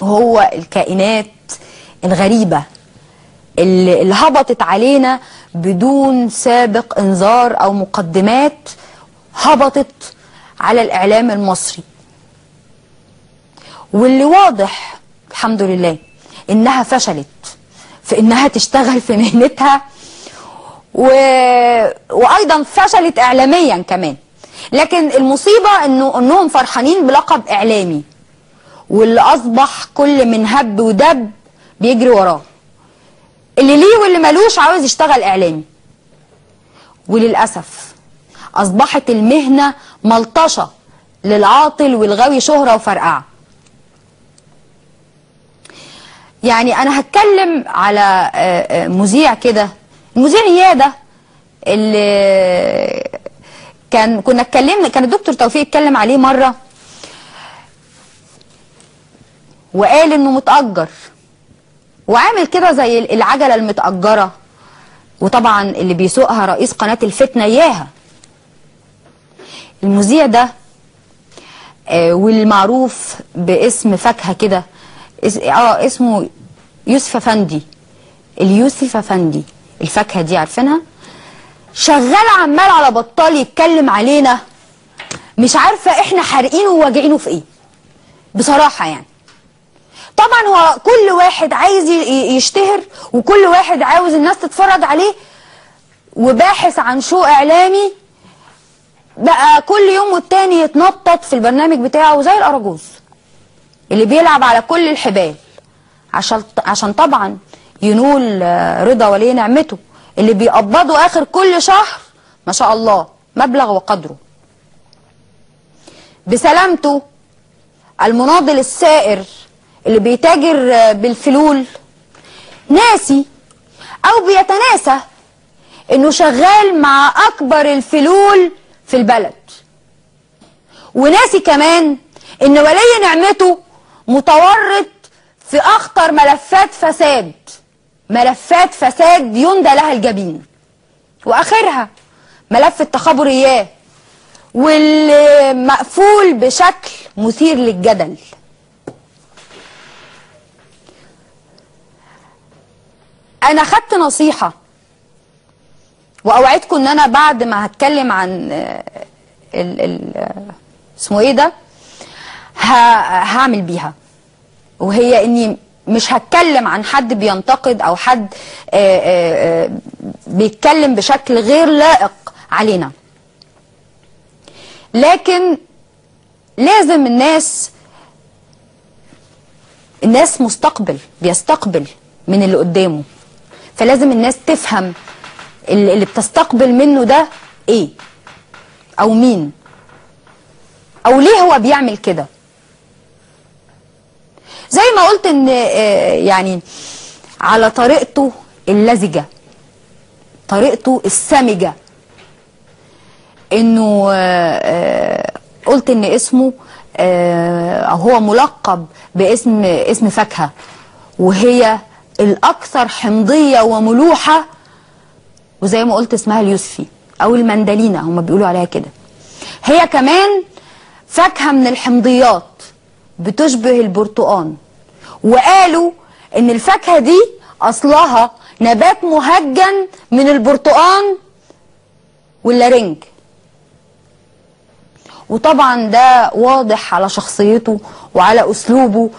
وهو الكائنات الغريبة اللي هبطت علينا بدون سابق انذار او مقدمات، هبطت على الاعلام المصري، واللي واضح الحمد لله انها فشلت في انها تشتغل في مهنتها، وايضا فشلت اعلاميا كمان. لكن المصيبة انهم فرحانين بلقب اعلامي، واللي اصبح كل من هب ودب بيجري وراه، اللي ليه واللي ملوش عاوز يشتغل اعلامي. وللاسف اصبحت المهنة ملطشة للعاطل والغاوي شهرة وفرقعة. يعني انا هتكلم على مذيع كده، المذيع اياده اللي كنا اتكلمنا، كان الدكتور توفيق اتكلم عليه مرة وقال انه متأجر وعامل كده زي العجلة المتأجرة، وطبعا اللي بيسوقها رئيس قناة الفتنة اياها. المذيع ده والمعروف باسم فاكهة كده، اسمه يوسف افندي، اليوسف افندي، الفاكهة دي عارفينها، شغال عمال على بطال يتكلم علينا، مش عارفة احنا حارقينه وواجعينه في ايه بصراحة. يعني طبعا هو كل واحد عايز يشتهر، وكل واحد عاوز الناس تتفرج عليه، وباحث عن شو اعلامي بقى كل يوم والتاني يتنطط في البرنامج بتاعه زي الاراجوز اللي بيلعب على كل الحبال عشان طبعا ينول رضا ولي نعمته اللي بيقبضه اخر كل شهر ما شاء الله مبلغ وقدره. بسلامته المناضل السائر اللي بيتاجر بالفلول ناسي او بيتناسى انه شغال مع اكبر الفلول في البلد، وناسي كمان ان ولي نعمته متورط في اخطر ملفات فساد، ملفات فساد يندى لها الجبين، واخرها ملف التخابر اياه واللي مقفول بشكل مثير للجدل. انا خدت نصيحة، واوعدكم ان انا بعد ما هتكلم عن اسمه ايه ده هعمل بيها، وهي اني مش هتكلم عن حد بينتقد او حد بيتكلم بشكل غير لائق علينا، لكن لازم الناس مستقبل بيستقبل من اللي قدامه، فلازم الناس تفهم اللي بتستقبل منه ده ايه او مين او ليه هو بيعمل كده. زي ما قلت ان يعني على طريقته اللزجة، طريقته السمجة، انه قلت ان اسمه او هو ملقب باسم اسم فاكهة، وهي الاكثر حمضية وملوحة، وزي ما قلت اسمها اليوسفي او المندلينا، هم بيقولوا عليها كده. هي كمان فاكهة من الحمضيات بتشبه البرتقان، وقالوا ان الفاكهة دي اصلها نبات مهجن من البرتقان واللارنج. وطبعا ده واضح على شخصيته وعلى اسلوبه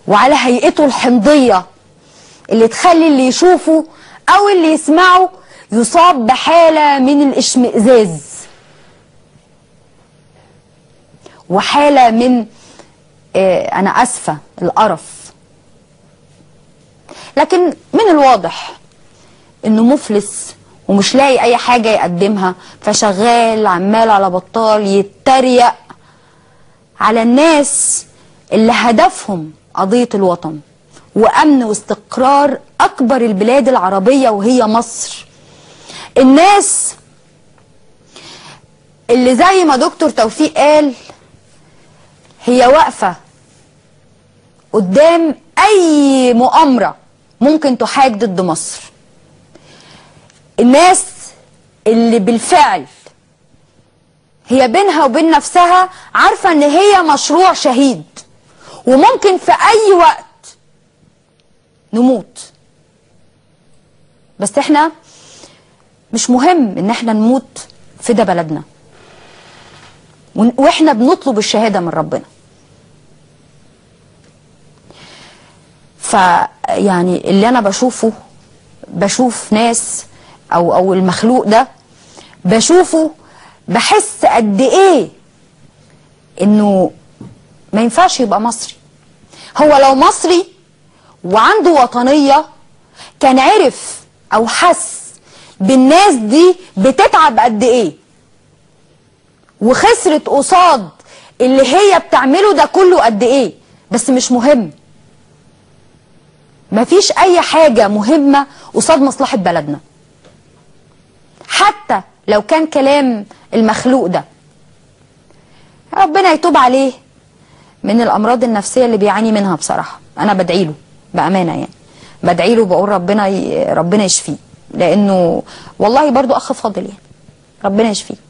وعلى هيئته الحمضية اللي تخلي اللي يشوفه او اللي يسمعه يصاب بحالة من الاشمئزاز وحالة من انا اسفة القرف. لكن من الواضح انه مفلس ومش لاقي اي حاجة يقدمها، فشغال عمال على بطال يتريق على الناس اللي هدفهم قضية الوطن وامن واستقرار اكبر البلاد العربية وهي مصر. الناس اللي زي ما دكتور توفيق قال هي واقفة قدام اي مؤامرة ممكن تحاك ضد مصر. الناس اللي بالفعل هي بينها وبين نفسها عارفة ان هي مشروع شهيد، وممكن في اي وقت نموت. بس احنا مش مهم ان احنا نموت فدا بلدنا، واحنا بنطلب الشهادة من ربنا. فيعني اللي انا بشوفه، بشوف ناس او المخلوق ده بشوفه، بحس قد ايه انه ما ينفعش يبقى مصري. هو لو مصري وعنده وطنية كان عرف او حس بالناس دي بتتعب قد ايه، وخسرت قصاد اللي هي بتعمله ده كله قد ايه. بس مش مهم، مفيش اي حاجة مهمة قصاد مصلحة بلدنا، حتى لو كان كلام المخلوق ده. ربنا يتوب عليه من الامراض النفسية اللي بيعاني منها. بصراحة انا بدعيله بأمانة، يعني بدعيله وبقول ربنا يشفيه، لانه والله برضو اخ فاضل، يعني ربنا يشفيه.